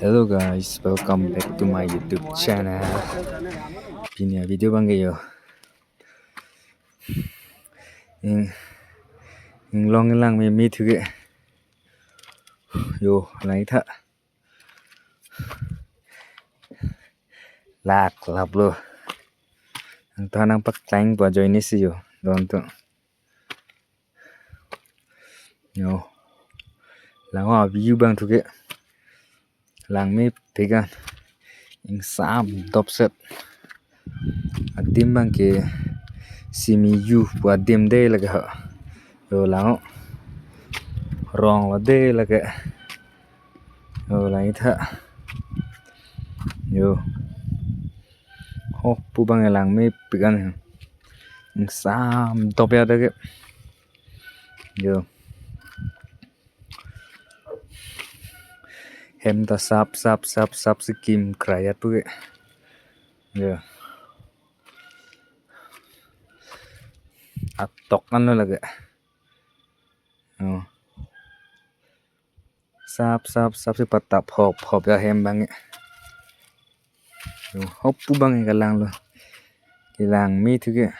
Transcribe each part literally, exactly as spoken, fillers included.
Hello guys, welcome back to my YouTube channel. Pini a-video abang ke yo. Ing, inglong langme me thu ke. Yo, langtha. Lak lap lo. Nangthan nangpaklang pu ajoine si yo. Don to. Yo. Lang a-view abang thu ke. Langmepik an. Ingsam dopset. Adim abang ke Simi Yu pu adim de lake ha. Yo lang o. Rong lo de lake. Yo langtha. Yo. Ho pu abang langmepik an. Ingsam dop ya de ke. Yo. Hem ta sap sap sap sap si kim krayat pu ke. Yo. Atok an lo lake. Yo. Sap sap sap si patap hop hop ya hem abang ke. Yo, ho pu abang ke kalang lo. Kelangme thu ke.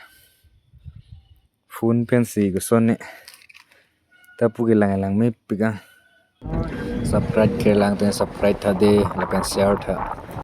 Phone pensi koson ne. Ta pu kelang langmepik an. Subscribe kelang te subscribe tha de lapen share tha.